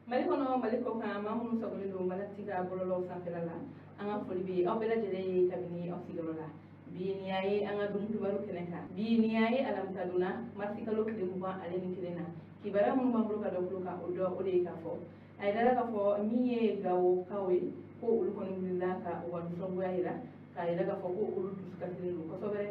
Mali kɔnɔ, Mali kɔ kan, maa minnu sagolen don Malati ka bɔlɔlɔw sanfɛla la, an ka foli bɛ aw bɛɛ lajɛlen ye kabini aw sigiyɔrɔ la. Bi nin y'a ye an ka don kibaru kɛnɛ kan. Bi nin y'a ye alamisa donna, marisi kalo tile 21 na. Kibaruya minnu b'an bolo ka da tulo kan, o dɔ o de ye k'a fɔ a yirala k'a fɔ min ye Gawokaw ye, ko olu kɔni wulila ka u ka nisɔngoya yira, k'a yira k'a fɔ ko olu dusu kasilen don kosɛbɛ.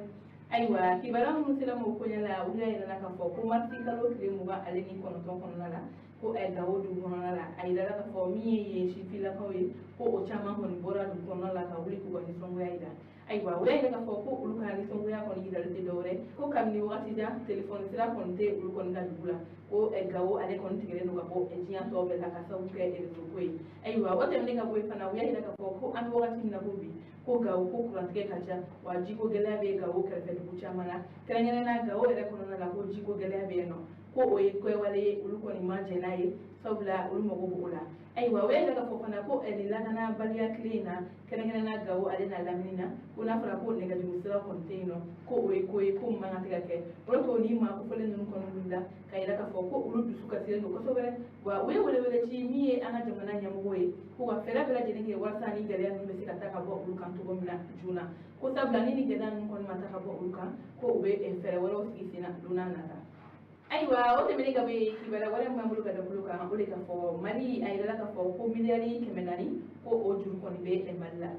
Ayiwa, kibaruya minnu sera m'o koɲɛ la, olu y'a yira k'a fɔ ko marisi kalo tile 29 kɔnɔna la, ko Gawo dugu kɔnɔna la, a yirala k'a fɔ min ye yen sifinnakaw ye, ko o caman kɔni bɔra dugu kɔnɔna la ka wuli k'u ka nisɔngoya yira. Ayiwa, u y'a yira k'a fɔ ko olu ka nisɔngoya kɔni yirali tɛ dɔwɛrɛ ko kabini wagati jan, telefɔni sira kɔni tɛ olu kɔni ka dugu la, ko Gawo ale kɔni tigɛlen don ka bɔ diɲɛ tɔ bɛɛ la ka sababu kɛ réseau ko ye. Ayiwa, o tɛmɛnen ka bɔ yen fana, u y'a yira k'a fɔ ko an bɛ wagati min na ko bi, ko Gawo ko kurantigɛ ka ca, wa jiko gɛlɛya bɛ Gawo kɛrɛfɛ dugu caman na, kɛrɛnkɛrɛnnenya Gawo yɛrɛ kɔnɔna la, ko jiko gɛlɛya bɛ yen nɔ, ko o ye kɛwale ye olu kɔni ma jɛn n'a ye, sabula olu mago b'o la. Ayiwa, u y'a yira k'a fɔ fana ko nin lakanabaliya tile in na, kɛrɛnkɛrɛnnenya Gawo ale n'a lamini na, ko n'a fɔra ko nɛgɛjuru sira kɔni tɛ yen nɔ, ko o ye ko ye ko min man kan tɛ ka kɛ. O de to ni maa kofɔlen ninnu kɔni wulila ka yira k'a fɔ ko olu dusu kasilen don kosɛbɛ, wa u ye welewele ci min ye an ka jamana ɲɛmɔgɔw ye, ko ka fɛɛrɛ bɛɛ lajɛlen kɛ walasa ni gɛlɛya ninnu bɛ se ka taa ka bɔ olu kan cogo min na joona, ko sabula ni gɛlɛya ninnu kɔni ma taa ka bɔ olu kan, ko u bɛ fɛɛrɛ wɛrɛw sigi sen na don n'a nata. Ayiwa, o tɛmɛnen ka bɔ yen, kibaruya wɛrɛ min b'an bolo ka da bolo kan, o de ka fɔ Mali, a yirala k'a fɔ ko miliyari 400, ko o juru kɔni bɛ Mali la.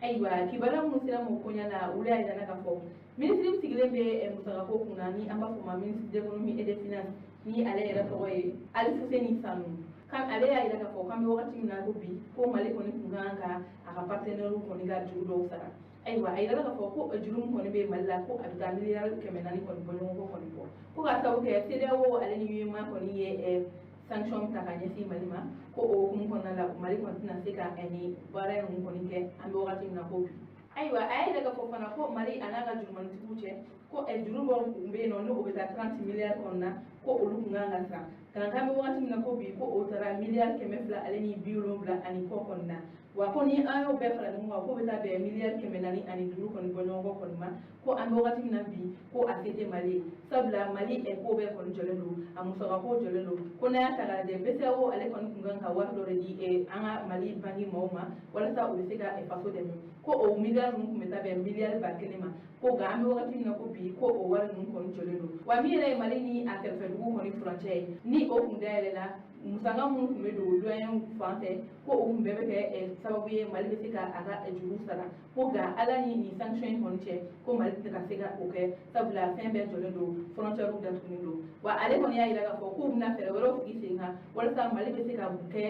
Ayiwa, kibaruya minnu sera m'o koɲɛ la, olu y'a yira k'a fɔ minisiri min sigilen bɛ musakako kunna, ni an b'a fɔ o ma ministre d'économie et des finances, ni ale yɛrɛ tɔgɔ ye Alifuseni Sanu kan, ale y'a yira k'a fɔ k'an bɛ wagati min na ko bi, ko Mali kɔni kun kan ka a ka partenaire kɔni ka juru dɔw sara. Ayiwa, a yirala k'a fɔ ko juru min kɔni bɛ Mali la, ko a bɛ taa miliyari 400 kɔni bɔ ɲɔgɔn kɔ kɔni bɔ, ko k'a sababu kɛ CEDEAO ale ni UEMOA kɔni ye sanction ta ka ɲɛsin Mali ma, ko o hukumu kɔnɔna la, Mali kɔni tɛna se ka nin baara ninnu kɔni kɛ an bɛ wagati min na ko bi. Ayiwa, a y'a yira k'a fɔ fana ko Mali a n'a ka jurumanitigiw cɛ, ko juru dɔw tun bɛ yen nɔ, n'o bɛ taa 30 miliyari kɔnɔna na, ko olu tun kan ka sara, nka k'an bɛ wagati min na ko bi, ko o taara miliyari 270 ani kɔ kɔni na, wa ko ni an y'o bɛɛ fara ɲɔgɔn kan, k'o bɛ taa bɛn miliyari 405 kɔni bɔ ɲɔgɔn kɔ kɔni ma, ko an bɛ wagati min na bi, ko a se tɛ Mali ye, sabula Mali ko bɛɛ kɔni jɔlen don, a musakako jɔlen don, ko n'a y'a ta k'a lajɛ, BCEAO ale kɔni tun kan ka wari dɔ de di an ka Mali banki maaw ma walasa u bɛ se ka faso dɛmɛ, ko o miliyari ninnu tun bɛ taa bɛn miliyari 1000 ma, ko nka an bɛ wagati min na ko bi, ko o wari ninnu kɔni jɔlen don. Wa min yɛrɛ ye Mali ni a kɛrɛfɛ dugu kɔni furancɛ ye, ni o kun dayɛlɛla, musaka minnu tun bɛ don douane fan fɛ, ko o kun bɛɛ bɛ kɛ sababu ye Mali bɛ se ka a ka juru sara, ko nka Ala ni nin sanction in kɔni cɛ, ko Mali tɛ ka se ka o kɛ, sabula fɛn bɛɛ jɔlen don, frontière datugulen don. Wa ale kɔni y'a yira k'a fɔ k'u bɛna fɛɛrɛ wɛrɛw sigi sen kan walasa Mali bɛ se ka kɛ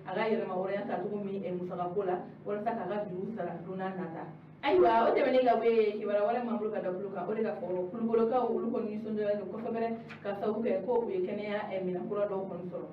a ka yɛrɛmahɔrɔnya ta cogo min musakako la, walasa k'a ka juru sara don n'a nata. Ayiwa, o tɛmɛnen ka bɔ yen, kibaruya wɛrɛ m'an bolo ka da bolo kan, o de ka fɔ Kulukorokaw olu kɔni nisɔndiyalen don kosɛbɛ ka sababu kɛ ko u ye kɛnɛya minɛn kura dɔw kɔni sɔrɔ.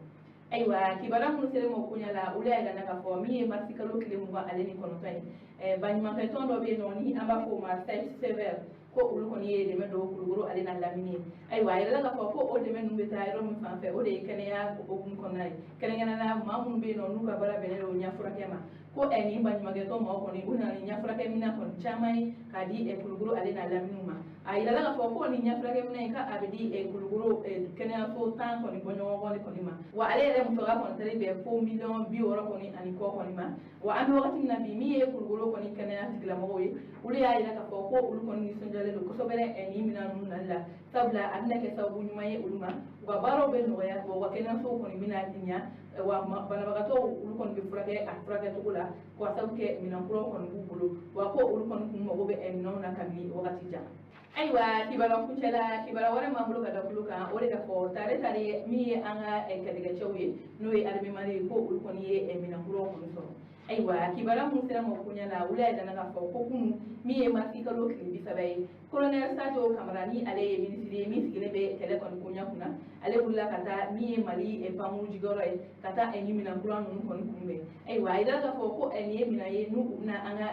Ayiwa, kibaruya minnu sera m'o koɲɛ la, olu y'a yira k'a fɔ min ye marisi kalo tile 29 ye, baɲumankɛ tɔn dɔ bɛ yen nɔ, ni an b'a fɔ o ma SAFE, ko olu kɔni ye dɛmɛ don Kulukoro ale n'a lamini ye. Ayiwa, a yirala k'a fɔ ko o dɛmɛ ninnu bɛ taa yɔrɔ min fan fɛ, o de ye kɛnɛya hukumu kɔnɔna ye, kɛrɛnkɛrɛnnenya la maa minnu bɛ yen nɔ n'u ka baara bɛnnen don ɲɛfurakɛ ma, ko nin baɲumankɛ tɔn maaw kɔni u nana ni ɲɛfurakɛminɛn kɔni caman ye k'a di Kulukoro ale n'a laminiw ma. A yirala k'a fɔ ko nin ɲɛfurakɛminɛn in, k'a bɛ di Kulukoro kɛnɛyaso 10 kɔni bɔ ɲɔgɔn kɔ de kɔni ma, wa ale yɛrɛ musaka kɔni taara bɛn fo miliyɔn 60 kɔni ani kɔ kɔni ma. Wa an bɛ wagati min na bi, min ye Kulukoro kɔni kɛnɛya tigilamɔgɔw ye, olu y'a yira k'a fɔ ko olu kɔni nisɔndiyalen don kosɛbɛ nin minɛn ninnu nali la, sabula a bɛna kɛ sababu ɲuman ye olu ma, u ka baaraw bɛ nɔgɔya, wa u ka kɛnɛyasow kɔni bɛna ɲa, wa banabagatɔw olu kɔni bɛ furakɛ a furakɛcogo la, k'a sababu kɛ minɛn kuraw kɔni b'u bolo, wa ko olu kɔni kun mago bɛ minɛnw na kabini wagati jan. Ayiwa, kibaruya kuncɛ la, kibaruya wɛrɛ m'an bolo ka da bolo kan, o de ka fɔ tare tare min ye an ka kɛlɛkɛcɛw ye, n'o ye armée ye, ko olu kɔni ye minɛn kuraw kɔni sɔrɔ. Ayiwa, kibaruya minnu sera m'o koɲɛ la, olu y'a yira k'a fɔ ko kunun min ye marisi kalo tile 30 ye, colonel Sadio Kamara, ni ale ye minisiri ye min sigilen bɛ kɛlɛ kɔni koɲɛ kunna, ale wulila ka taa min ye Mali pankuru jigiyɔrɔ ye, ka taa nin minɛn kura ninnu kɔni kunbɛn. Ayiwa, a yira k'a fɔ ko nin ye minɛn ye n'u bɛna an ka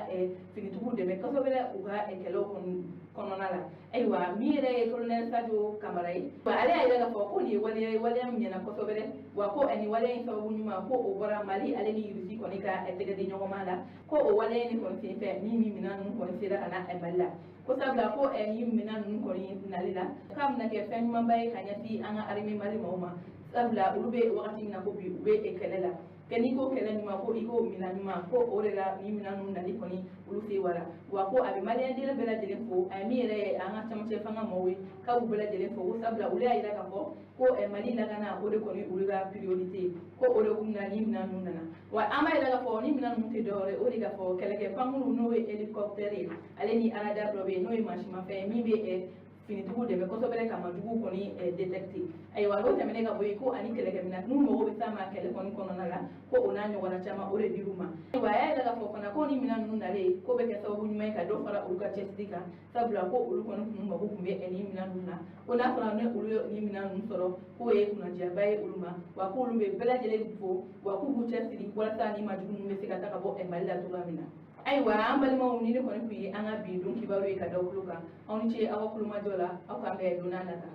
finitigiw dɛmɛ kosɛbɛ u ka kɛlɛw kɔni kɔnɔna la. Ayiwa, min yɛrɛ ye colonel Sadio Kamara ye, wa ale y'a yira k'a fɔ ko nin ye waleya ye, waleya min ɲɛna kosɛbɛ, wa ko nin waleya in sababu ɲuman, ko o bɔra Mali ale ni Irisi kɔni ka tɛgɛ di ɲɔgɔn ma la, ko o waleya in kɔni senfɛ ni min minɛn ninnu kɔni sera ka na Mali la, ko sabula ko nin minɛn ninnu kɔni nali la, k'a bɛna kɛ fɛn ɲumanba ye ka ɲɛsin an ka armée Mali maaw ma. Sabula olu bɛ wagati min na ko bi, u bɛ kɛlɛ la kɛ. N'i ko kɛlɛ ɲuman, ko i ko minɛn ɲuman, ko o de la ni minɛn ninnu nali kɔni olu se wara. Wa ko a bɛ maliyɛnden bɛɛ lajɛlen fo, a ye min yɛrɛ ye an ka camancɛ fanga maaw ye, k'a b'u bɛɛ lajɛlen fo, ko sabula olu y'a yira k'a fɔ ko Mali lakana, o de kɔni olu ka priorité, ko o de kun na ni minɛn ninnu nana. Wa an b'a yira k'a fɔ ni minɛn ninnu tɛ dɔwɛrɛ, o de k'a fɔ kɛlɛkɛ pankuru, n'o ye hélicoptère ye, ale ni radar dɔ bɛ yen, n'o ye mansimafɛn ye min bɛ finitigiw dɛmɛ kosɛbɛ ka majuguw kɔni détecter. Ayiwa, n'o tɛmɛnen ka bɔ yen, ko ani kɛlɛkɛminɛn n'u mago bɛ s'a ma kɛlɛ kɔni kɔnɔna la, ko o n'a ɲɔgɔnna caman, o de dir'u ma. Ayiwa, a y'a yira k'a fɔ fana ko ni minɛn ninnu nalen, ko bɛ kɛ sababu ɲuman ye ka dɔ fara olu ka cɛsiri kan, sabula ko olu kɔni kun mago tun bɛ nin minɛn ninnu na, ko n'a fɔra ni olu ye nin minɛn ninnu sɔrɔ, k'o ye kunnadiyaba ye olu ma. Wa k'olu bɛ bɛɛ lajɛlen fo, wa k'u b'u cɛsiri walasa ni majugu ninnu bɛ se ka taa ka bɔ Mali la cogoya min na. Ayiwa, an balimaw, ni ne kɔni tun ye an ka bi don kibaru ye ka da tulo kan. Aw ni ce aw ka kulomajɔ la. Aw k'an bɛn don n'a nata.